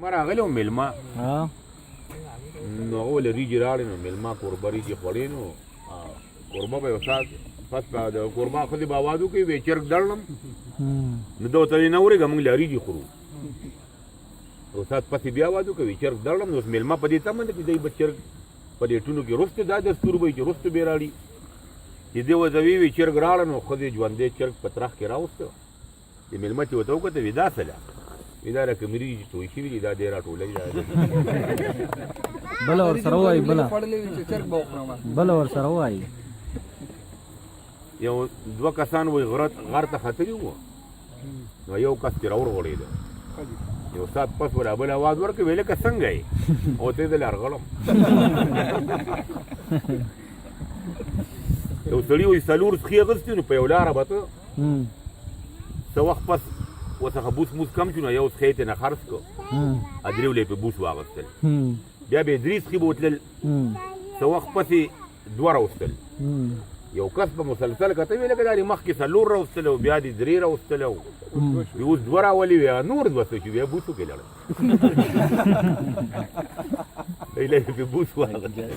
ما راغلی وم مېلمه، ها، نو هغه له ریجې راړې، نو مېلمه کوربه ریجې خوړې، نو کوربه به یو ساعت پس به د کوربه ښځې به اواز وکړي، وی چرګ دړم، نو ده ورته وایي نه ورېږه، موږ لا ریجې خورو. یو ساعت پس یې بیا اواز وکړي، وی چرګ دړم. نو اوس مېلمه په دې تمه ده چې دی به چرګ په دې ټونو کې وروسته دا دستور به وي چې وروسته به یې راړي. چې دی ورته وی وی چرګ راړه، نو ښځې ژوندی چرګ په ترخ کې راوسته. چې مېلمه چې ورته وکتل، وی دا څه ده؟ وی دا لکه مریض چې توی شوي دي، دا دی راټولوي دا دی. بل ور سره وای، بل خوړلې وي چې چرګ به وخورم. بل ور سره وای. یو دوه کسان وای غر ته ختلي وو، نو یو کس چې راورغړېده، یو ساعت پس ولا بل اواز ورکړ، ویل که څنګه یې؟ او ته یې زه لارغړم. یو سړي وایي څلور څښې اخیستې، نو په یو لاره به ته څه وخت پس ورڅخه بوس موس کم شو، نو یو څښی یې ترېنه خرڅ کړ، دریو له یې په بوس واخیستل، بیا به یې درې څښي بوتلل، څه وخت پس یې دوه راوستل. یو کس په مسلسل کته وی لکه دا دې مخکې څلور راوستل او بیا دې درې راوستل او اوس دوه راولي، بیا نور دوه څه شو، بیا بوسو کې لړل ایله یې په بوس واخیستل.